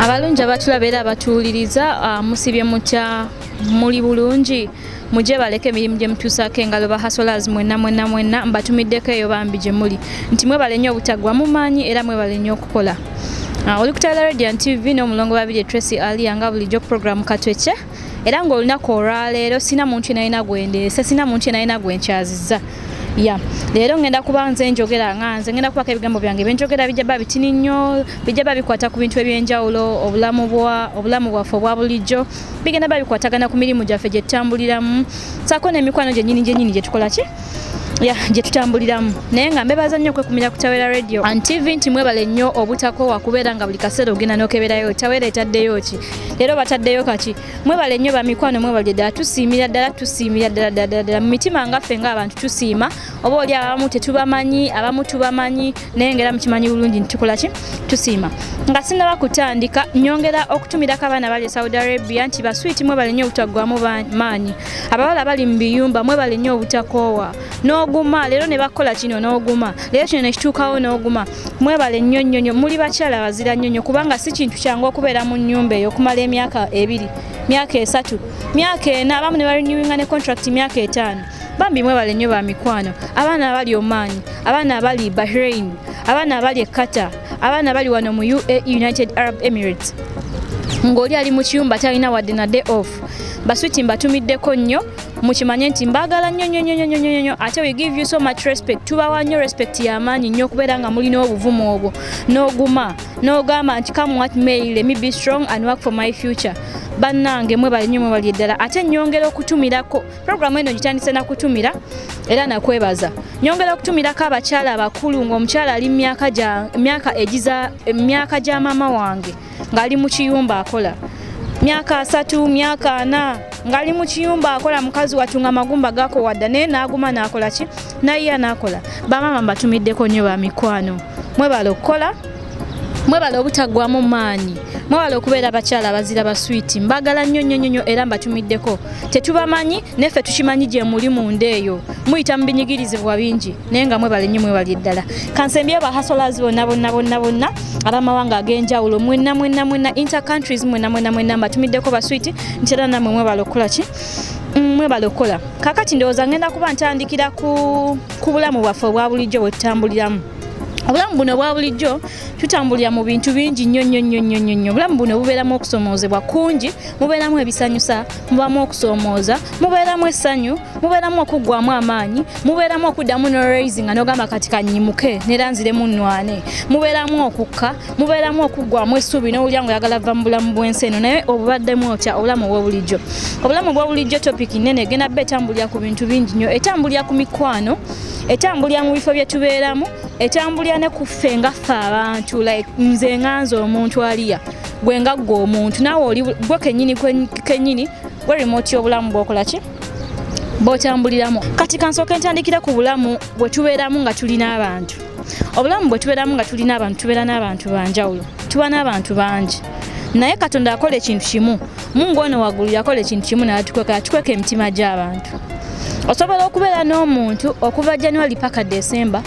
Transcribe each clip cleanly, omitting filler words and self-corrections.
Abalungi abatulaba era abatuwuliriza, musibye mutya? Muli bulungi? Mujje baleke emirimu gye mutuusaako engalo. Ba hustlers mwenna mwenna mwenna, mbatumiddeko eyo bambi gye muli nti mwebale nnyo obutaggwa mu maanyi era mwebale nnyo okukola. Oli ku Tyler Radio and TV n'omulongo Babirye Tracy Alia, nga bulijjo program Katwekye. Era ng'olunaku olwaleero sina muntu yenalina gwendeese, sina muntu yenalina gwenkyazizza. Ya leero ngenda kuba nze njogera nga nze, ngenda kubako ebigambo byange byenjogera, bijja ba bitini nnyo, bijja ba bikwata ku bintu ebyenjawulo, obulamu bwaffe obwa bulijjo, bigenda ba bikwatagana ku mirimu gyaffe gye tutambuliramu, saako n'emikwano gyennyini gyennyini gye tukola ki ya gye tutambuliramu. Naye nga mbebaza nnyo okwekumira ku Tawera Radio and TV nti mwebale nnyo obutakoowa kubeera nga buli kaseera ogenda n'okeberayo Tawera etaddeyo ki leero, bataddeyo kaki. Mwebale nnyo bamikwano, mwebale ddala, tusiimira ddala, tusiimira ddala ddala ddala ddala mu mitima nga ffe ng'abantu tusiima. Oba oli abamu tetubamanyi, abamu tubamanyi, naye nga era mukimanyi bulungi nti tukola ki, tusiima. Nga sinnaba kutandika, nyongera okutumirako abaana bali e Saudi Arabia nti baswiti, mwebale nnyo obutaggwamu maanyi. Abawala bali mu biyumba, mwebale nnyo obutakoowa n'oguma. Leero ne bakola kino n'oguma, leero kino nekituukawo n'oguma. Mwebale nnyo nnyo nnyo, muli bakyala bazira nnyo nnyo, kubanga si kintu kyangu okubeera mu nnyumba eyo okumala emyaka 2, myaka 3, myaka 4, abamu ne barenewinga ne contract myaka 5. Bambi mwebale nnyo ba mikwano. Abaana abali Oman, abaana abali Bahrain, abaana abali e Qatar, abaana abali wano mu UAE, United Arab Emirates, ng'oli ali mu kiyumba talina wadde na day off, baswiti mbatumiddeko nnyo. Mukimanye nti mbaagala nnyo nnyo nnyo nnyo nnyo nnyo, ate we give you so much respect, tubawa nnyo respect y'amaanyi nnyo okubeera nga mulina obuvumu obwo n'oguma n'ogamba nti come what may, let me be strong and work for my future. Bannange mwebale nnyo, mwebali ddala. Ate nnyongera okutumirako, programu eno gitandise nakutumira era nakwebaza, nyongera okutumirako abakyala abakulu, ng'omukyala ali mu myaka egiza myaka gya maama wange ng'ali mu kiyumba akola myaka 30, myaka 40, ng'ali mu kiyumba akola, mukazi wattu nga amagumba gakowadda, naye n'aguma n'akola ki, naye n'akola. Bamaama mbatumiddeko nnyo ba mikwano, mwebale okukola, mwebale obutaggwamu maanyi, mwebale okubeera abakyala abazira baswiti. Mbagala nnyo nnyo nnyo era mbatumiddeko. Tetubamanyi neffe tukimanyi gye muli munda eyo muyita mu binyigirizibwa bingi, naye nga mwebale nnyo, mwebale ddala. Kansembye ba hustlers bonna bonna bonna bonna abamawanga ag'enjawulo, mwenna mwenna mwenna, inter countries, mwenna mwenna mwenna mbatumiddeko baswiti nti era nammwe mwebale okukola ki, mwebale okukola. Kakati ndowooza ngenda kuba ntandikira ku bulamu bwaffe obwa bulijjo bwe tutambuliramu. Obulamu buno obwa bulijjo tutambulira mu bintu bingi nnyo nnyo nnyo nnyo nnyo nnyo. Obulamu buno bubeeramu okusomoozebwa kungi, mubeeramu ebisanyusa, mubamu okusoomooza, mubeeramu essanyu, mubeeramu okuggwamu amaanyi, mubeeramu okuddamu noraising nga n'ogamba kati kanyimuke neera nziremu nnwane, mubeeramu okukka, mubeeramu okuggwamu essuubi n'owulira nga oyagala va mu bulamu bw'ensi eno. Naye obubaddemu otya obulamu obw'obulijjo? Obulamu obw'obulijjo topic nnene, egenda bba etambulira ku bintu bingi nnyo. Etambulira ku mikwano, etambulira mu bifo bye tubeeramu, etambulira ne ku ffe nga ffe abantu, like nze nga nze omuntu aliya, gwe nga ggwe omuntu, naawe oli gwe kennyini kennyini, gwe remote y'obulamu bw'okola ki, bw'otambuliramu. Kati kansooke ntandikira ku bulamu bwe tubeeramu nga tulina abantu. Obulamu bwe tubeeramu nga tulina abantu, tubeera n'abantu banjawulo, tuba n'abantu bangi, naye Katonda akola ekintu kimu. Mungu ono waggulu yakola ekintu kimu n'atukweka, atukweka emitima gy'abantu. Osobola okubeera n'omuntu okuva January paka December,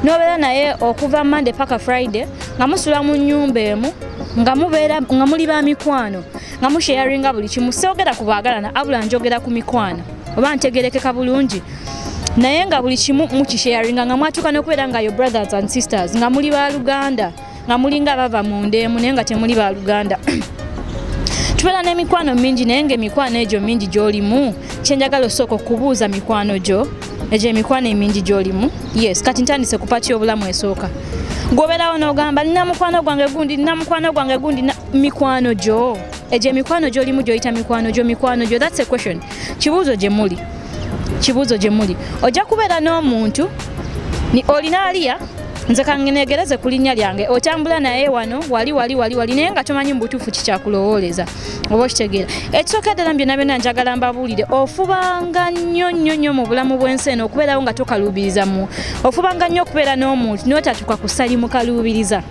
n'obeera naye okuva Monday paka Friday, nga musula mu nnyumba emu, nga mubeera nga muli ba mikwano, nga musharinga buli kimu. Soogera ku baagalana, abula njogera ku mikwano, oba ntegerekeka bulungi, naye nga buli kimu mukisharinga, nga mwatuuka n'okubeera nga your brothers and sisters, nga muli baluganda, nga mulinga abava mu nda emu naye nga temuli baluganda. Tubeera n'emikwano mingi, naye ng'emikwano egyo mingi gy'olimu, kyenjagala osooka okubuuza, mikwano gyo egyo emikwano emingi gy'olimu? Yes, kati ntandise ku part y'obulamu esooka. Gwobeerawo n'ogamba nina mukwano gwange gundi, nina mukwano gwange gundi, mikwano gyo egyo emikwano gy'olimu gy'oyita mikwano gyo, mikwano gyo? That's a question, kibuuzo gye muli, kibuuzo gye muli. Ojja kubeera n'omuntu ni olina aliya, nze kanneegereze ku linnya lyange, otambula naye wano wali wali wali wali, naye nga tomanyi mu butuufu kikyakulowooleza, oba okitegeera. Ekisooka ddala mu byonna byonna njagala mbabuulire, ofubanga nnyo nnyo nnyo mu bulamu bw'ensi eno okubeerawo nga tokaluubiriza mu, ofubanga nnyo okubeera n'omuntu n'otatuuka ku ssali mukaluubiriza,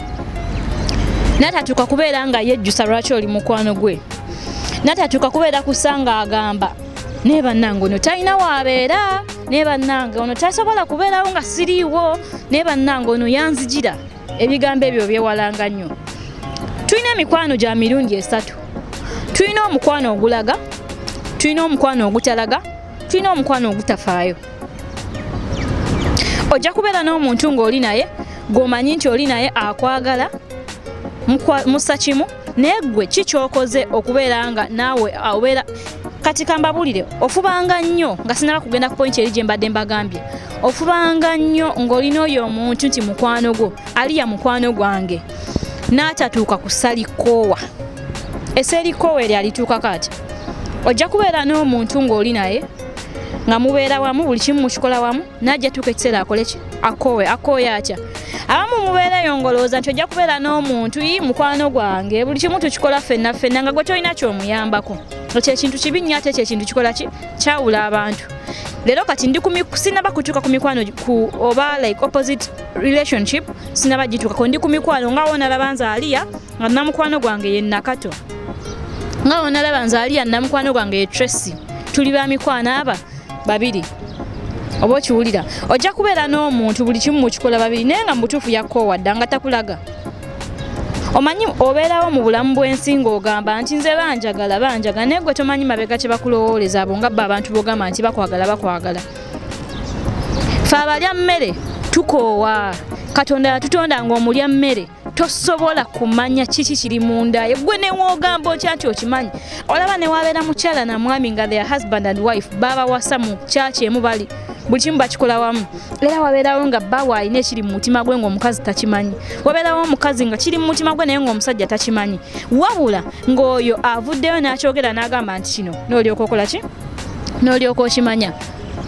n'atatuuka kubeera nga yejjusa lwaki oli mukwano gwe, n'atatuuka kubeera kusa nga agamba naye bannange ono talina waabeera, naye bannange ono tasobola kubeerawo nga siriiwo, naye bannange ono yanzigira. Ebigambo ebyo byewalanga nnyo. Tulina emikwano gya mirundi esatu. Tulina omukwano ogulaga, tulina omukwano ogutalaga, tulina omukwano ogutafaayo. Ojja kubeera n'omuntu ng'oli naye gw'omanyi nti oli naye akwagala mussa kimu, naye ggwe ki ky'okoze okubeera nga naawe obeera? Kati kambabulire, ofubanga nnyo nga sinaba kugenda ku point eri gye mbadde mbagambye, ofubanga nnyo ng'olina oyo omuntu nti mukwano gwo, aliya mukwano gwange, n'atatuuka ku salikoowa. Eseerikoowa eryo alituukako atya? Ojja kubeera n'omuntu ng'oli naye nga mubeera wamu, buli kimu mukikola wamu, najja tuuka ekiseera akole ki? Akoowe. Akooye atya? Abamu mubeereyo ng'olowooza nti ojja kubeera n'omuntu, "Ii, mukwano gwange, buli kimu tukikola ffenna ffenna," nga gwe tolina ky'omuyambako. Ekyo ekintu kibi nnyo, ate ekyo ekintu kikola ki? Kyawula abantu. Leero kati ndi sinaba kutuuka ku mikwano ku oba like opposite relationship, sinaba gituukako. Ndi ku mikwano nga wonalaba nze Aliya nga namukwano gwange ye Nakato, nga wonalaba nze Aliya namukwano gwange ye Tracy, tuli ba mikwano aba babiri. Oba okiwulira, ojja kubeera n'omuntu buli kimu mukikola babiri, naye nga mu butuufu yakoowa dda nga takulaga. Omanyi obeerawo mu bulamu bw'ensi ng'ogamba nti nze banjagala, banjagala, naye gwe tomanyi mabega kye bakulowooleza. Abo nga bo abantu b'ogamba nti bakwagala, bakwagala. Fe abalya mmere tukoowa. Katonda yatutonda ng'omulya mmere tosobola kumanya kiki kiri munda ye. Gwe newoogamba otya nti okimanyi? Olaba ne wabeera mukyala na mwami nga their husband and wife, babawasa mu kyaki emu, bali buli kimu bakikola wamu, era wabeerawo nga bbawe alina ekiri mu mutima gwe ng'omukazi takimanyi. Wabeerawo omukazi nga kiri mu mutima gwe naye ng'omusajja takimanyi, wabula ng'oyo avuddeyo n'akyogera n'agamba nti kino, n'olyoka okola ki? N'olyoka okimanya.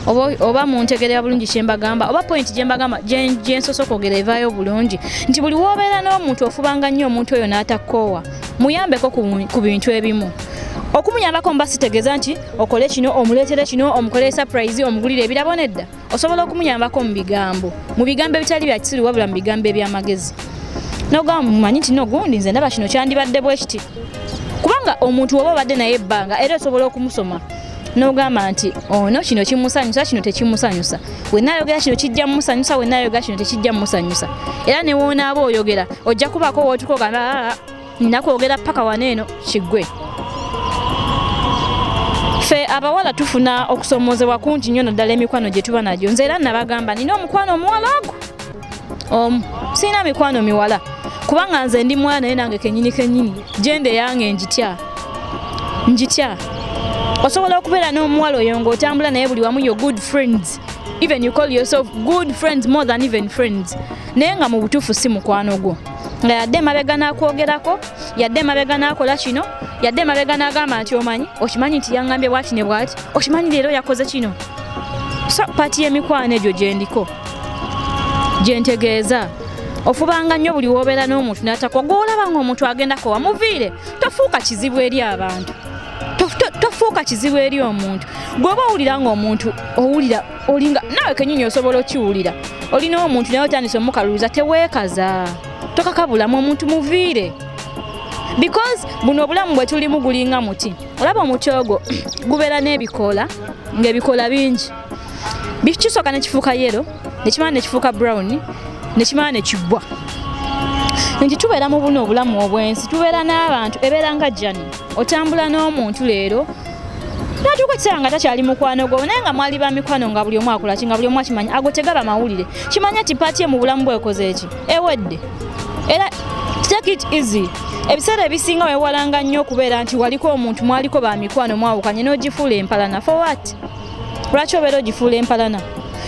Oba muntegerera bulungi kyembagamba, oba point gyembagamba gye nsoose okwogera evaayo bulungi, nti buli woobeera n'omuntu ofubanga nnyo omuntu oyo n'atakkoowa, muyambeko ku bintu ebimu. Okumuyambako mba sitegeeza nti okole kino, omuleetere kino, omukolere surprise, omugulire ebirabo. Nedda, osobola okumuyambako mu bigambo, mu bigambo ebitali bya kisiru, wabula mu bigambo eby'amagezi, nogamba, mumanyi nti no gundi nze ndaba kino kyandibadde bwe kiti. Kubanga omuntu oba obadde naye ebbanga, era osobola okumusoma n'ogamba nti ono kino kimusanyusa, kino tekimusanyusa, wenayogera kino kijja mumusanyusa, wenayogera kino tekijja mumusanyusa. Era ne woonaaba oyogera ojja kubaako wootuka ogamba, "Ah, nina kwogera paka wano eno kiggwe." Ffe abawala tufuna okusomoozebwa kungi nnyo, naddala emikwano gye tuba nagyo. Nze era nabagamba nina omukwano omuwala ogwo omu, sirina mikwano miwala, kubanga nze ndi mwana, naye nange kenyini kenyini gender yange njitya, njitya. Osobola okubeera n'omuwala oyo ng'otambula naye buli wamu, your good friends, even you call yourself good friends, more than even friends, naye nga mu butuufu si mukwano gwo, nga yadde emabega n'akwogerako, yadde emabega n'akola kino, yadde emabega n'agamba nti omanyi, okimanyi nti yaŋŋambye bwati ne bwati, okimanyi leero yakoze kino. So part y'emikwano egyo gyendiko gyentegeeza, ofubanga nnyo buli woobeera n'omuntu n'atakwa, gw'olaba ng'omuntu agendako wamuviire. Tofuuka kizibu eri abantu. Tofuuka kizibu eri omuntu. Gw'oba owulira ng'omuntu owulira olinga naawe kenyini osobola okiwulira, olina omuntu naye otandise omukaluuza, teweekaza, tokakabulamu omuntu, muviire, because buno obulamu bwe tulimu gulinga muti. Olaba omuti ogwo gubeera n'ebikoola, ng'ebikoola bingi. Kisooka ne kifuuka yellow, nekimala ne kifuuka brown, nekimala ne kiggwa. Nti tubeera mu buno obulamu obw'ensi, tubeera n'abantu, ebeera nga journey. Otambula n'omuntu leero natuuka ekiseera nga takyali mukwano gwo, naye nga mwali ba mikwano, nga buli omu akola ki, nga buli omu akimanyi. Ago tegaba mawulire. Kimanya nti part ye mu bulamu bwekoze eki? Ewedde. Era take it easy. Ebiseera ebisinga wewalanga nnyo okubeera nti waliko omuntu, mwaliko ba mikwano, mwawukanye, n'ogifuula empalana. For what? Lwaki obeera ogifuula empalana?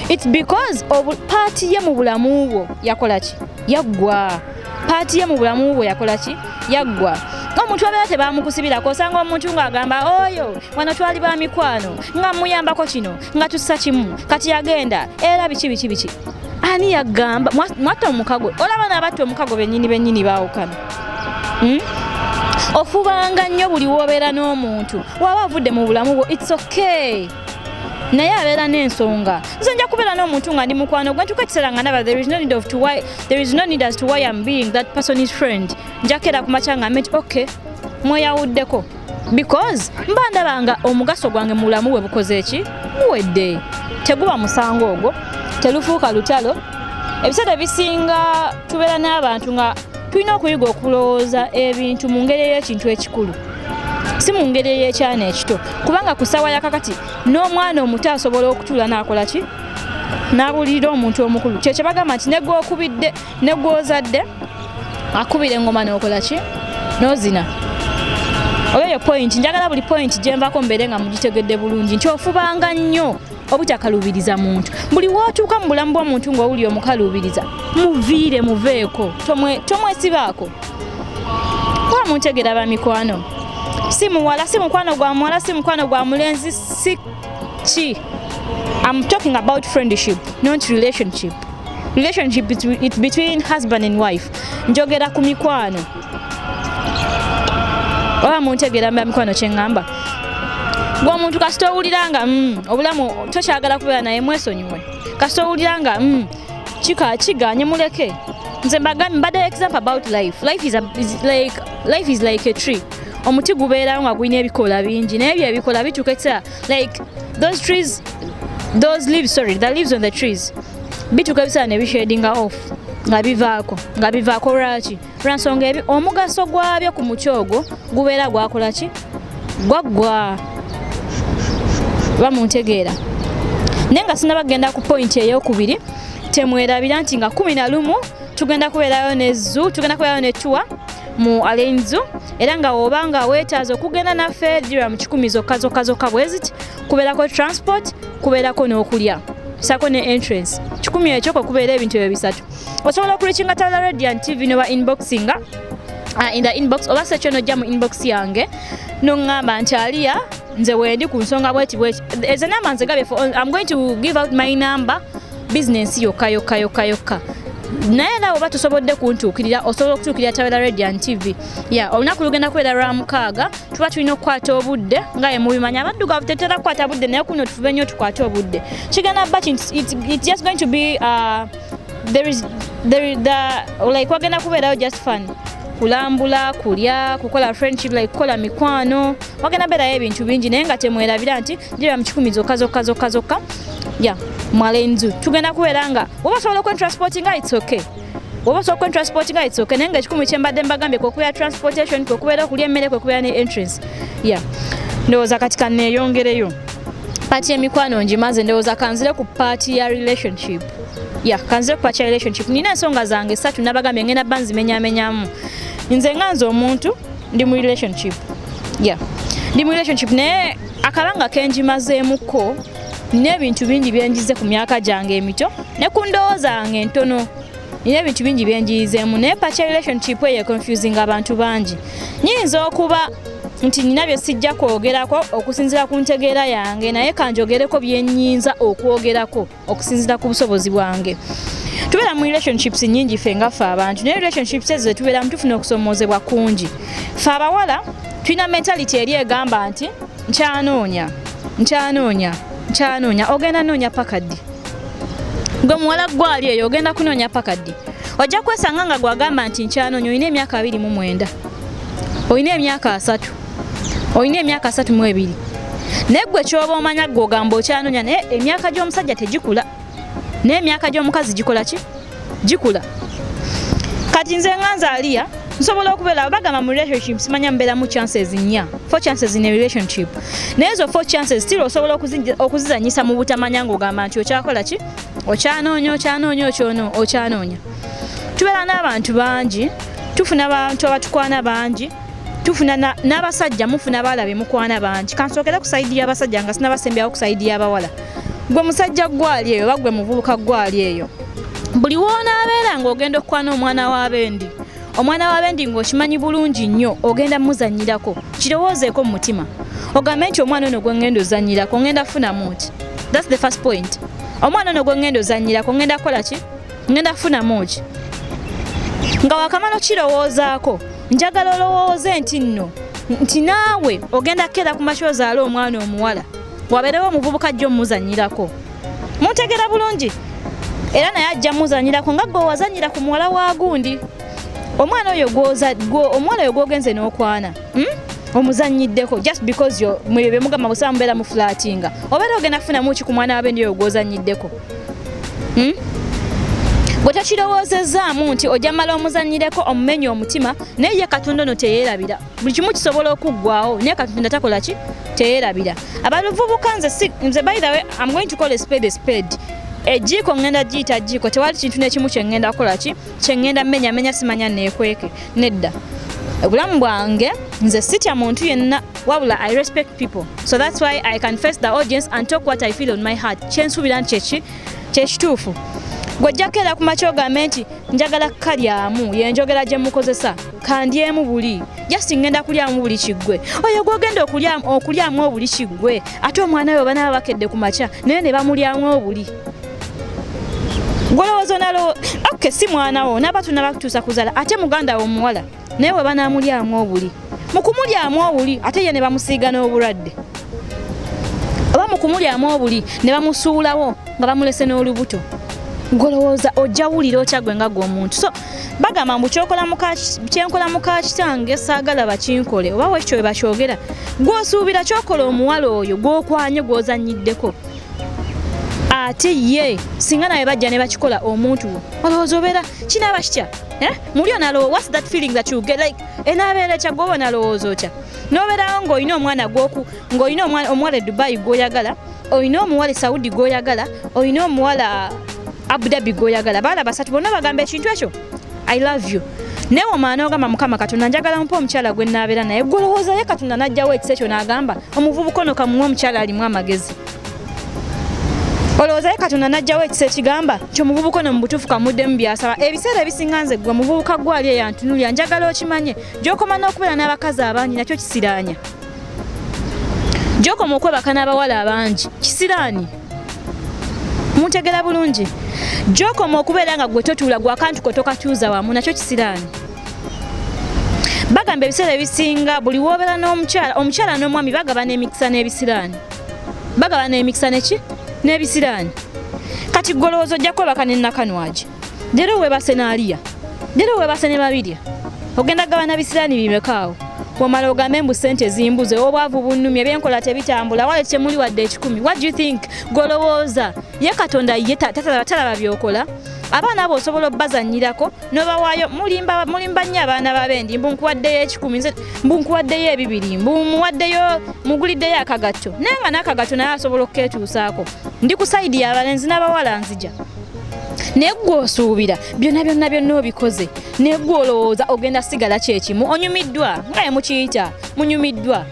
It's because part ye mu bulamu bwo yakola ki? Yaggwa. Part ye mu bulamu bwo yakola ki? Yaggwa. Omuntu abeera tebamukusibirako, osanga omuntu ng'agamba oyo wano twali ba mikwano, nga muyambako kino, nga tussa kimu, kati yagenda, era biki biki biki. Ani yagamba mwatta omukago? Olaba n'abatta omukago bennyini bennyini baawukana. Ofubanga nnyo buli woobeera n'omuntu, waba avudde mu bulamu bwo, it's okay, naye abeera n'ensonga. Nze nja kubeera n'omuntu nga ndi mukwano gwe, ntuuka ekiseera nga ndaba there is no need of to why, there is no need as to why I'm being that person is friend. Njakeera ku makya nga nti okay, mweyawuddeko, because mba ndaba nga omugaso gwange mu bulamu bwe bukoze eki? Guwedde. Teguba musango ogwo, telufuuka lutalo. Ebiseera ebisinga tubeera n'abantu nga Tulina okuyiga okulowooza ebintu mu ngeri ey'ekintu ekikulu, si mu ngeri ey'ekyana ekito, kubanga ku ssaawa yakakati n'omwana omuto asobola okutuula n'akola ki, n'abuulirira omuntu omukulu. Kyekyo bagamba nti negwokubidde negwozadde akubira engoma n'okola ki, n'ozina. Oba eyo point, njagala buli point gyenvako mbeere nga mugitegedde bulungi, nti ofubanga nnyo obutakalubiriza muntu. Buli wootuuka mu bulamu bw'omuntu ng'owuli omukaluubiriza, muviire, muveeko, tomwesibaako. Kuba muntegera ba mikwano, si muwala, si mukwano gwa muwala, si mukwano gwa mulenzi, si ki. I'm talking about friendship, not relationship. Relationship, it's between husband and wife. Njogera ku mikwano. Oba muntegeera mba mikwano kyeŋŋamba? Gwe omuntu kasita owulira nga obulamu tokyagala kubeera naye, mwesonyiwe. Kasita owulira nga kika kiganye, muleke. Nze mbagambye, mbadde example about life. Life is, a, is like life is like a tree. Omuti gubeerawo nga gulina ebikoola bingi, naye ebyo ebikoola bituuka ekiseera, like those trees, those leaves, sorry, the leaves on the trees, bituuka ebiseera ne bishedinga off, nga bivaako, nga bivaako. Lwaki? Lwansonga ebi omugaso gwabyo ku muti ogwo gubeera gwakola ki, gwaggwa. Bamuntegeera? Naye nga sinaba kugenda ku point eyokubiri, temwerabira nti nga 11 tugenda kubeerayo ne zoo, tugenda kubeerayo ne tour mu Al Ain Zoo. Era nga woba nga weetaaza okugenda naffe, dirham 100 zokka zokka zokka bwe ziti. Kubeerako transport, kubeerako n'okulya, sako ne entrance. 100 ekyo kwe kubeera ebintu ebyo bisatu. Osobola okureachinga Tala Radiant TV noba inboxinga in the inbox, oba sekyo nojja mu inbox yange noŋŋamba nti, "Aliya, nze wendi ku nsonga bweti bweti." Ezo namba nze gabye, I'm going to give out my number business yokka yokka yokka yokka. Naye era oba tosobodde kuntuukirira, osobola okutuukirira Tawera Radiant TV. Ya olunaku lugenda kubeera lwa mukaaga. Tuba tulina okukwata obudde nga ye mubimanya, abaddugavu tetera kukwata budde, naye kuno tufube nnyo tukwate obudde. Kigenda ba it's just going to be there is the like wagenda kubeerayo just fun, kulambula, kulya, kukola friendship, like kukola mikwano. Wagenda beerayo ebintu bingi, naye nga temwerabira nti dirham 100 zokka zokka zokka zokka ya mu Al Ain Zoo. Tugenda kubeera nga woba osobola okwentransportinga, it's okay. Woba osobola okwentransportinga, it's okay. Naye nga 100 kyembadde mbagambye kwekubeera transportation, kwekubeera okulya emmere, kwekubeera ne entrance. Ya ndowooza kati kanneeyongereyo. Part y'emikwano ngimaze, ndowooza kanzire ku part ya relationship. Ya kanzire ku part ya relationship. Nina ensonga zange ssatu, nabagambye ngenda bba nzimenyamenyamu. Nze nga nze omuntu ndi mu relationship, ya ndi mu relationship, naye akabanga kenjimazeemuko nina ebintu bingi byenjize ku myaka gyange emito ne ku ndowooza yange entono. Nina ebintu bingi byenjiyizeemu, naye part ya relationship eyo confusing abantu bangi. Nyinza okuba nti nina bye sijja kwogerako okusinziira ku ntegeera yange, naye kanjogereko bye nnyinza okwogerako okusinziira ku busobozi bwange. Tubeera mu relationships nyingi ffe nga ffe abantu, naye relationships ezo zetubeeramu tufuna okusomoozebwa kungi. Ffe abawala tulina mentality eri egamba nti nkyanoonya, nkyanoonya, nkyanoonya. Ogenda noonya paka ddi? Gwe muwala gwali eyo, ogenda kunoonya paka ddi? Ojja kwesanga nga gwagamba nti nkyanoonya, olina emyaka 29, olina emyaka 30, olina emyaka 32, naye gwe kyoba omanya gwe ogamba okyanoonya. Naye emyaka gy'omusajja tegikula, naye emyaka gy'omukazi gikola ki? Gikula. Kati nze nga nze Aliya nsobola okubeera, bagamba mu relationship simanya mubeeramu chances nnya, four chances in a relationship, naye ezo four chances still osobola okuzizanyisa mu butamanya ng'ogamba nti okyakola ki, okyanoonya, okyanoonya, okyanoonya. Tubeera n'abantu bangi, tufuna abantu abatukwana bangi, tufuna n'abasajja, mufuna abaala be mukwana bangi. Kansookere ku side y'abasajja nga sinabasembyawo ku side y'abawala. Gwe musajja gwali eyo oba gwe muvubuka gwali eyo, buli wonaabeera ng'ogenda okukwana omwana w'abendi, omwana w'abendi ng'okimanyi bulungi nnyo ogenda muzannyirako, kirowoozeeko mu mutima ogambe nti omwana ono gwe ŋŋenda ozannyirako ŋŋenda kufunamu ki? That's the first point. Omwana ono gwe ŋŋenda ozannyirako ŋŋenda kukola ki, ŋŋenda kufunamu ki? Nga wakamala okirowoozaako, njagala olowooze nti nno nti naawe ogenda kukeera ku makya ozaale omwana omuwala, wabeerewo omuvubuka ajja omuzannyirako. Muntegeera bulungi? Era naye ajja muzannyirako nga gwe wazannyira ku muwala wa gundi. Omwana oyo omuwala oyo gwogenze n'okwana, Omuzannyiddeko just because mwebyo byemugamba busaba mubeera mu flirtinga, obeera ogenda kufunamu ki ku mwana wabendi oyo gwozannyiddeko, Gwe tokirowoozezaamu nti ojja mala omuzannyireko omumenye omutima, naye ye Katonda ono teyeerabira. Buli kimu kisobola okuggwawo, naye Katonda takola ki? Teyeerabira. Abavubuka, nze si nze, by the way, I'm going to call a spade a spade. Ejjiiko ngenda giyita jjiiko. Tewali kintu n'ekimu kye ngenda kukola ki kye ngenda menyamenya, simanya neekweke nedda. Obulamu bwange, nze sitya muntu yenna, wabula I respect people, so that's why I can face the audience and talk what I feel on my heart, kyensuubira nti kyeki kyekituufu. Gw'ojjako era ku makya ogambe nti njagala kukalyamu, yenjogera gye mukozesa, kandyemu buli, just ngenda kulyamu buli kiggwe. Oyo gwogenda okulyamu obuli kiggwe, ate omwana we banaaba bakedde ku makya naye ne bamulyamu obuli, gwolowooza onalo? Ok, si mwana wo, naaba tunaba kutuusa kuzaala, ate muganda wo omuwala naye we banaamulyamu obuli, mu kumulyamu obuli ate ye ne bamusiiga n'obulwadde, oba mu kumulyamu obuli ne bamusuulawo nga bamulese n'olubuto, golowooza ojja wulira otya gwe nga gwe omuntu? So bagamba mbu kyenkola muka kitange saagala bakinkole, oba wekyo we bakyogera. Gw'osuubira kyokola omuwala oyo gw'okwanye gw'ozanyiddeko, ate ye singa naye bajja ne bakikola omuntu wo, olowooza obeera kinaaba kitya? Eh? Muli onalowooza, what's that feeling that you get, like enaabeera etya? Gwoba onalowooza otya n'obeerawo ng'olina omwana gwoku ng'olina omuwala e Dubai gw'oyagala, olina omuwala e Saudi gw'oyagala, olina omuwala Abu Dhabi gw'oyagala, baala basatu bonna bagamba ekintu ekyo, "I love you," naye omwana n'ogamba, "Mukama Katonda, njagala mpa omukyala gwe naabeera naye." Gwolowooza ye Katonda n'ajjawo ekisa ekyo n'agamba, "Omuvubuka ono kamuwe omukyala alimu amagezi"? Olowooza ye Katonda n'ajjawo ekisa ekigamba nti omuvubuka ono mu butuufu kamuddemu byasaba? Ebiseera ebisinga nze, gwe muvubuka gwali eyantunulya, njagala okimanye, gy'okoma n'okubeera n'abakazi abangi nakyo kisiraanya, gy'okoma okwebaka n'abawala abangi kisiraani. Muntegera bulungi? Gy'okoma okubeera nga gwe totuula, gwe akantu ko tokatuuza wamu, nakyo kisiraani. Bagamba ebiseera ebisinga buli woobeera n'omukyala, omukyala n'omwami bagabana emikisa n'ebisiraani, bagabana emikisa neki n'ebisiraani. Kati golowooza ojja kwebaka ne Nakanwagi leero, weebase n'Aliya leero, weebase ne Babirya, ogenda gabana bisiraani bimekaawo? Omala ogambe mbu sente zimbuze, obwavu bunnumye, ebyenkola tebitambula, wale temuli wadde 100. What do you think? Golowooza ye Katonda ye talaba byokola? Abaana abo osobola obbazannyirako n'obawaayo. Mulimba, mulimba nnyo abaana babendi, mbu nkuwaddeyo 100, nze mbu nkuwaddeyo 200, mbu muwaddeyo, muguliddeyo akagatto, naye nga n'akagatto naye asobola okukeetuusaako. Ndi ku side y'abalenzi n'abawala nzija, naye gwe osuubira byonna byonna byonna obikoze, naye gwe olowooza ogenda sigala kyekimu? Onyumiddwa nga ye mukiyita munyumiddwa,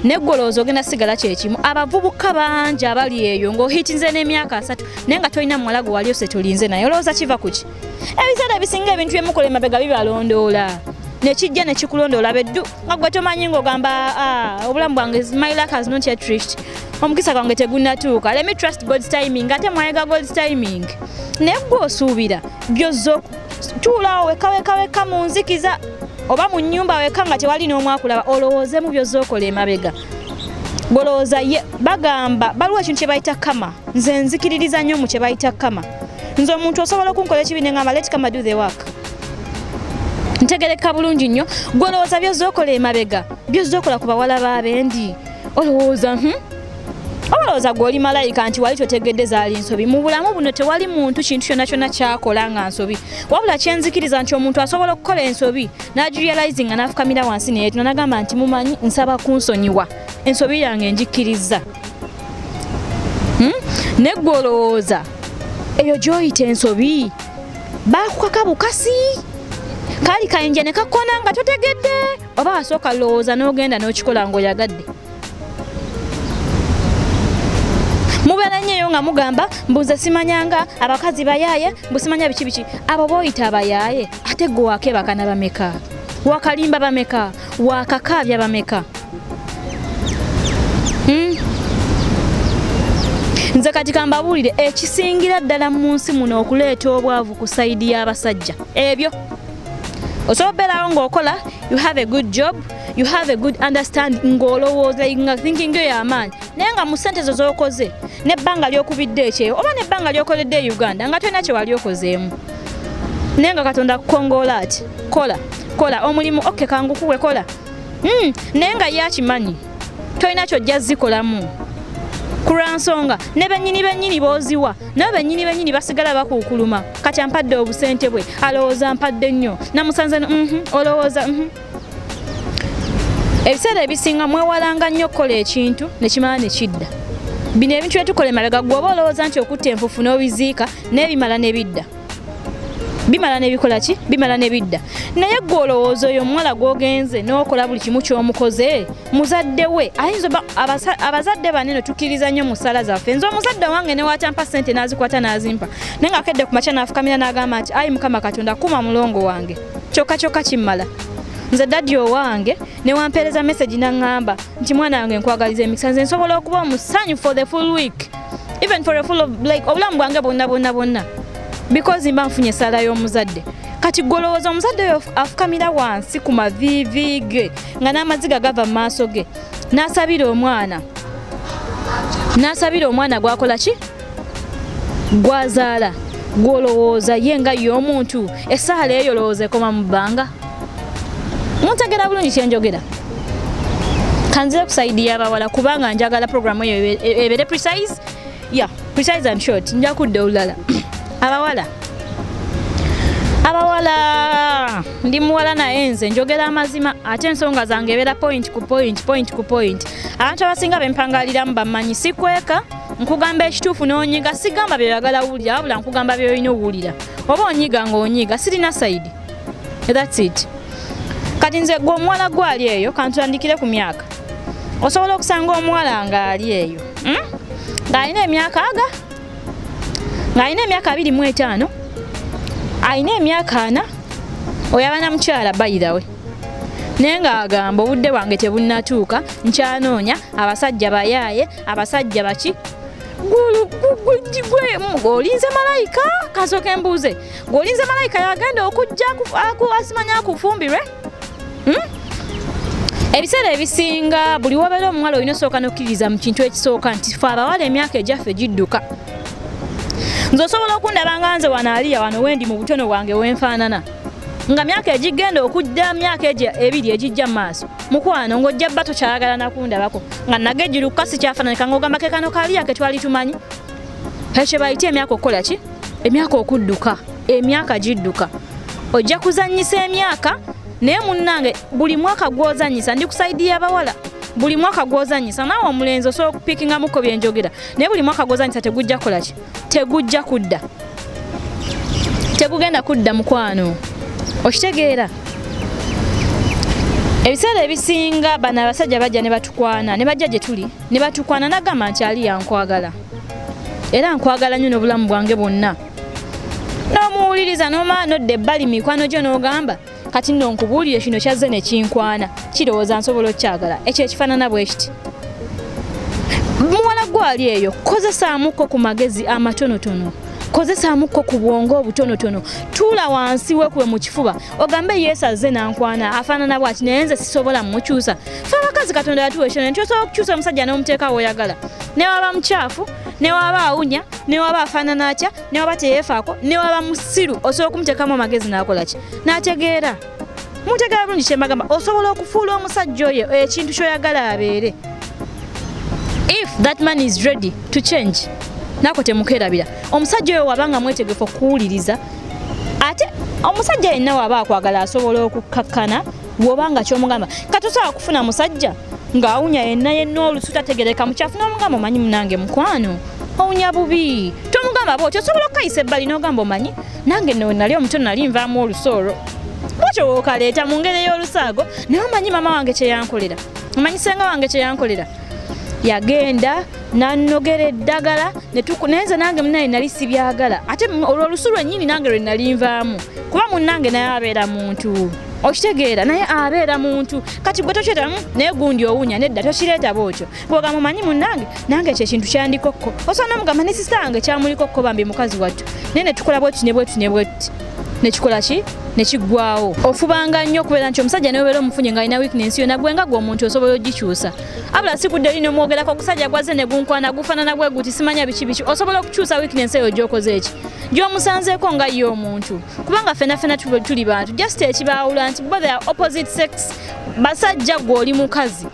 Naye gwe olowooza ogenda sigala kyekimu? Abavubuka bangi abali eyo ng'ohiitinze n'emyaka 30 naye nga tolina muwala gwe wali osetolinze naye. Olowooza kiva ku ki? Ebiseera ebisinga ebintu byemukola emabega bibalondoola, nekijja nekikulondoola beddu nga gwe tomanyi, ng'ogamba, "Ah, obulamu bwange, my luck has not yet reached, omukisa gwange tegunnatuuka, let me trust God's timing." Ate mwayega God's timing, naye gwe osuubira byozza tuulaawo weka weka weka mu nzikiza oba mu nnyumba weka nga tewali n'omu akulaba, olowoozemu byozza okola emabega. Golowooza ye bagamba baliwo ekintu kye bayita karma. Nze nzikiririza nnyo mu kye bayita karma. Nze omuntu osobola okunkola ekibi ne ngamba, "Let karma do the work." Ntegereka bulungi nnyo. Gwolowooza byozza okola emabega, byozza okola ku bawala b'abendi, olowooza, Olowooza gwe oli malayika nti wali totegedde zaali nsobi? Mu bulamu buno tewali muntu kintu kyonna kyonna kyakola nga nsobi, wabula kyenzikiriza nti omuntu asobola okukola ensobi n'agirealize nga n'afukamira wansi neyeetuna n'agamba nti, "Mumanyi, nsaba kunsonyiwa, ensobi yange njikkiriza." Naye gwe olowooza eyo gy'oyita ensobi baakukaka bukasi, kaali kayinja ne kakona nga totegedde, oba wasooka lowooza n'ogenda n'okikola ng'oyagadde? Mubeera nnyo eyo nga mugamba mbuze simanyanga abakazi bayaaye, mbu simanya biki biki. Abo booyita abayaaye, ate gwe wakeebaka na bameka? Wakalimba bameka? Wakakaabya bameka? Nze kati kambabuulire ekisingira ddala mu nsi muno okuleeta obwavu ku side y'abasajja. Ebyo osobola obeerawo ng'okola, you have a good job, you have a good understanding, ng'olowooza nga thinking yo y'amaanyi, naye nga mu ssente zo z'okoze n'ebbanga ly'okubidde ekyeyo oba n'ebbanga ly'okoledde e Uganda nga tolina kye wali okozeemu, naye nga Katonda akukongoola ati, "Kola, kola omulimu, okke kangukuwe, kola." Naye nga ye akimanyi tolina kyojja zikolamu. Ku lwa nsonga ne bennyini bennyini b'oziwa nabo bennyini bennyini basigala bakuukuluma. Kati ampadde obusente bwe alowooza mpadde nnyo, namusanze olowooza Ebiseera ebisinga mwewalanga nnyo okukola ekintu ne kimala ne kidda. Bino ebintu bye tukola emabega, ggwe oba olowooza nti okutta enfuufu n'obiziika n'ebimala ne bidda, bimala ne bikola ki, bimala ne bidda. Naye ggwe olowooza oyo omuwala gw'ogenze n'okola buli kimu ky'omukoze, muzadde we ayinza oba abazadde banene tukkiriza nnyo mu ssaala zaffe. Nze omuzadde wange ne watampa ssente n'azikwata n'azimpa, naye ng'akedde ku makya n'afukamira n'agamba nti ayi Mukama Katonda kuuma mulongo wange, kyokka kyokka kimmala. Nze daddy owange ne wampeereza message n'aŋŋamba nti mwana wange nkwagaliza emikisa, nze nsobola okuba omusanyu for the full week, even for a full of like obulamu bwange bwonna bwonna bwonna, because mba nfunye essaala y'omuzadde. Kati ggwe olowooza omuzadde oyo afukamira wansi ku maviivi ge nga n'amaziga gava mu maaso ge n'asabira omwana, n'asabira omwana gw'akola ki, gw'azaala, gw'olowooza ye nga ye omuntu essaala eyo olowooza ekoma mu bbanga? Muntegera bulungi kyenjogera? Kanzire ku side y'abawala kubanga njagala programu eyo ebeere precise, yeah, precise and short. Nja kudda olulala. Abawala, abawala, ndi muwala naye nze njogera amazima, ate ensonga zange ebeera point ku point, point ku point. Abantu abasinga bempangaliramu bammanyi, sikweka, nkugamba ekituufu n'onyiga. Sigamba byoyagala wulira, wabula nkugamba byolina owulira. Oba onyiga ng'onyiga, sirina side, that's it. Kati nze gwe omuwala gwali eyo, kantutandikire ku myaka. Osobola okusanga omuwala ng'ali eyo, Ng'alina emyaka aga, ng'alina emyaka 25, alina emyaka 40, oyo aba na mukyala bayirawe, naye ng'agamba obudde bwange tebunnatuuka, nkyanoonya abasajja bayaaye, abasajja baki. Gwe olinze malayika? Kasooke mbuuze, gwe olinze malayika yagenda okujja asimanya akufumbirwe, Ebiseera ebisinga buli wabeera omuwala olina osooka n'okkiririza mu kintu ekisooka nti fe abawala emyaka egyaffe gidduka. Nze osobola okundaba nga nze wano aliya wano wendi mu butono bwange wenfaanana, nga myaka egigenda okujja, myaka egyo 2 egijja mu maaso, mukwano, ng'ojja bba tokyayagala nakundabako, nga nagejiruka sikyafaananika, ng'ogamba ke kano kaliya ke twali tumanyi. Ekyo bayite emyaka okukola ki, emyaka okudduka. Emyaka gidduka, ojja kuzannyisa emyaka. Naye munnange, buli mwaka gw'ozannyisa, ndi ku side y'abawala, buli mwaka gw'ozannyisa, naawe omulenzi osobola okupiikingamuko byenjogera, naye buli mwaka gw'ozannyisa tegujja kukola ki, tegujja kudda, tegugenda kudda, mukwano. Okitegeera? Ebiseera ebisinga bano abasajja bajja ne batukwana, ne bajja gye tuli ne batukwana, nagamba nti ali yankwagala era nkwagala nnyo n'obulamu bwange bwonna, n'omuwuliriza n'omala nodda ebbali mikwano gyo n'ogamba kati nno nkubuulire kino kyazze ne kinkwana, kirowooza nsobola okukyagala ekyo ekifaanana bwe kiti. Muwala gwali eyo, kozesaamuko ku magezi amatonotono, kozesaamuko ku bwongo obutonotono, tuula wansi weekube mu kifuba ogambe yesu azze nankwana afaanana bwati, naye nze sisobola mmukyusa. Fe abakazi Katonda yatuwa ekyo nti osobola okukyusa omusajja n'omuteeka w'oyagala, ne waba mukyafu, ne waba awunya, ne waba afaanana atya, ne waba teyeefaako, ne waba musiru, osobola okumuteekamu amagezi n'akola ki, n'ategeera. Mutegeera bulungi kyembagamba? Osobola okufuula omusajja oyo ekintu ky'oyagala abeere if that man is ready to change. Nako temukerabira, omusajja oyo wabanga mwetegefu okuwuliriza, ate omusajja yenna waba akwagala asobola okukkakkana bw'obanga kyomugamba. Katosobola kufuna musajja ng'awunya yenna yenna olusu tategereka mukyafu n'omugamba omanyi munange mukwano owunya bubi, tomugamba bwotyo. Osobola okukayisa ebbali n'ogamba omanyi nange nno nali omuto nali nvaamu olusu olwo, bwotyo wookaleeta mu ngeri ey'olusaago, naye omanyi maama wange kyeyankolera, omanyi senga wange kyeyankolera, yagenda nannogera eddagala, naye nze nange munaye nali sibyagala, ate olwo olusu lwennyini nange lwe nali nvaamu, kuba munnange naye abeera muntu, okitegeera, naye abeera muntu. Kati gwe tokireeta naye gundi owunya, nedda, tokireeta bwotyo. Bwogamba omanyi munnange nange ekyo ekintu kyandikokko, osobola nomugamba ne sister wange kyamulikokko bambi mukazi wattu, naye netukola bwetuti ne bwetuti ne bwetuti nekikola ki, nekiggwawo. Ofubanga nnyo okubeera nti omusajja neobeera omufunye ng'alina weakness yonna, gwe nga gwe omuntu osobola ogikyusa. Abula sikudde eri nomwogerako ogusajja gwazze ne gunkwana gufaanana bwe guti simanya biki biki, osobola okukyusa weakness eyo gy'okoze eki, gy'omusanzeeko nga ye omuntu, kubanga ffenna ffenna tuli bantu, just ekibaawula nti bo they are opposite sex, basajja gwe oli mukazi.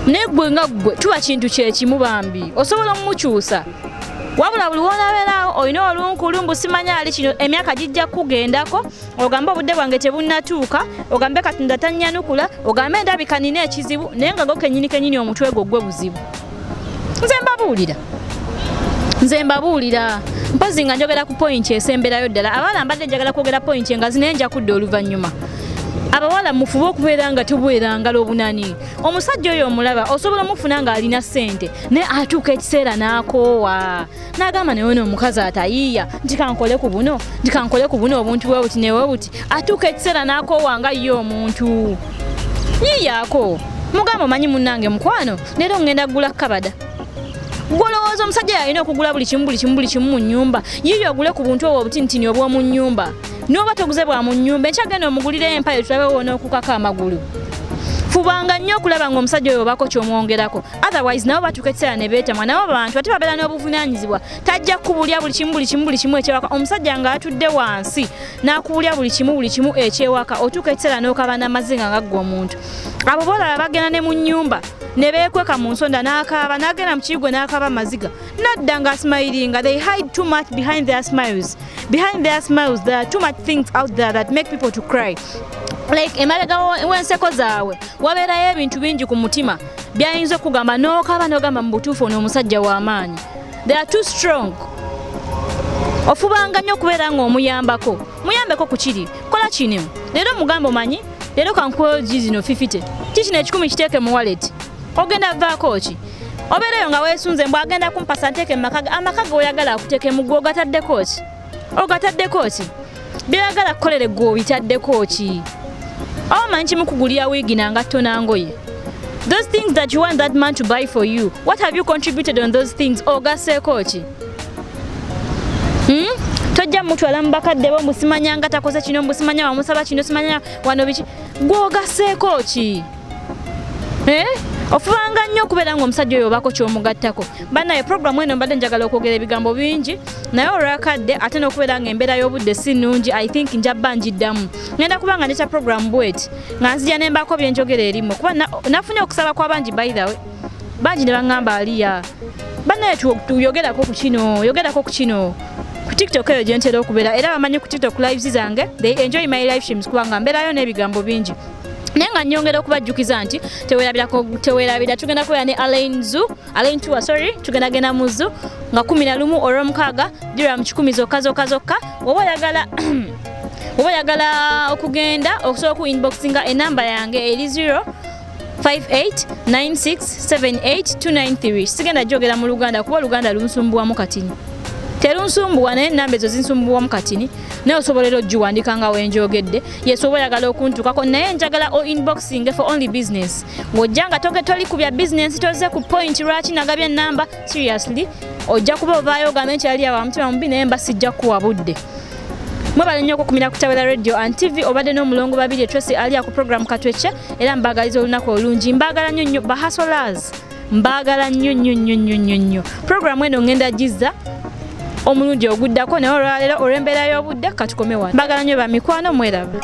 Naye ggwe nga ggwe tuba kintu kyekimu bambi, osobola omukyusa. Wabula buli w'onabeerawo olina olunkulu mbu simanya ali kino, emyaka gijja kukugendako, ogambe obudde bwange tebunnatuuka, ogambe Katonda tannyanukula, ogambe endabika nina ekizibu, naye nga go kennyini kennyini omutwe gwo gwe buzibu. Nze mbabuulira, nze mbabuulira mpozi nga njogera ku point esemberayo ddala. Abawala mbadde njagala kwogera point engazi, naye nja kudda oluvannyuma. Abawala mufube okubeera nga tubeera ngalo obunani. Omusajja oyo omulaba osobola omufuna ng'alina ssente, naye atuuka ekiseera n'akoowa n'agamba naye ono omukazi atayiiya, nti kankole ku buno, nti kankole ku buno, obuntu bwe buti newe buti. Atuuka ekiseera n'akoowa nga ye omuntu yiiyaako. Mugamba omanyi munnange mukwano, leero ngenda kugula kabada. Gwolowooza omusajja yalina okugula buli kimu buli kimu buli kimu mu nnyumba? Yiiyo ogule ku buntu obwo obutinitini obw'omu nnyumba. N'oba toguze bwa mu nnyumba, enkya genda omugulire empale tulabe woon'okukako amagulu. Fubanga nnyo okulaba ng'omusajja oyo obaako ky'omwongerako, otherwise nabo batuuka ekiseera ne beetamwa. Nabo bantu ate babeera n'obuvunaanyizibwa, tajja kukubulya buli kimu buli kimu buli kimu ekyewaka. Omusajja ng'atudde wansi n'akubulya buli kimu buli kimu ekyewaka, otuuka ekiseera n'okaba n'amazinga nga ggwe omuntu. Abo boolaba bagenda ne mu nnyumba ne beekweka mu nsonda n'akaaba, n'agenda mu kiyigwe n'akaaba amaziga, nadda ng'asmilinga. They hide too much behind their smiles. Behind their smiles there are too much things out there that make people to cry. Like emabega w'enseko zaabwe wabeerayo ebintu bingi ku mutima byayinza okugamba n'okaaba n'ogamba mu butuufu ono omusajja w'amaanyi. They are too strong. Ofubanga nnyo okubeera ng'omuyambako, muyambeko ku kiri, kola kino leero, mugamba omanyi leero kankuweyo zino 50, kikino 100 kiteeke mu wallet, ogenda vaako ki? Obeereyo nga weesunze mbw agenda kumpasa nteeke mu maka ge. Amaka ge oyagala akuteekemu, gwe ogataddeko ki? Ogataddeko ki? By'oyagala kukolere gwe obitaddeko ki? Oba omanyi kimu kugulira wiigi nangatto nangoye. Those things that you want that man to buy for you, what have you contributed on those things? Ogasseeko ki? Tojja mutwala mu bakadde bo mbu simanya nga takoze kino, mbu simanya wamusaba kino, simanya wano biki. Gwe ogasseeko ki? Eh? Ofubanga nnyo okubeera ng'omusajja oyo obaako ky'omugattako. Bannaye, programu eno mbadde njagala okwogera ebigambo bingi, naye olwakadde ate n'okubeera ng'embeera y'obudde si nnungi, I think njabba njiddamu. Ngenda kuba nga ndeta programu bweti nga nzija ne mbaako bye njogera erimmwe, kuba nafunye okusaba kwa bangi, by the way, bangi ne baŋŋamba Aliya bannaye tuyogerako ku kino, yogerako ku kino ku TikTok eyo gye ntera okubeera. Era bamanyi ku TikTok lives zange, they enjoy my live streams kubanga mbeerayo n'ebigambo bingi. Naye nga nnyongera okubajjukiza nti teweerabira tugenda kubeera ne Alain Zoo, Alain Tour, sorry, tugenda genda mu zoo nga 11 olwomukaaga, dirham 100 zokka zokka zokka. Oba oyagala okugenda, okusobola oku inboxinga enamba yange eri 0 589678293. Sigenda jogera mu Luganda kuba Oluganda lunsumbuwamu katini, terunsumbuwa, naye enamba ezo zinsumbuwamu katini, naye osobola era ogiwandika nga wenjogedde. Yes, oba oyagala okuntukako, naye njagala o inboxing for only business. Ng'ojja nga toge toli ku bya business, toze ku point lwaki nagabye enamba. Seriously, ojja kuba ovaayo ogambe nti ali awa mutima mubi, naye mba sijja kuwa budde. Mwebale nnyo okukumira ku Tawera Radio and TV. Obadde n'omulongo babiri Tracy Ali ku program Katwekye, era mbagaliza olunaku olungi. Mbaagala nnyo nnyo, bahustlers, mbaagala nnyo nnyo nnyo nnyo nnyo nnyo. Programu eno ngenda gizza omulundi oguddako, naye olwaleero olw'embeera y'obudde katukome wano. Mbaagala nnyo bamikwano, mweraba.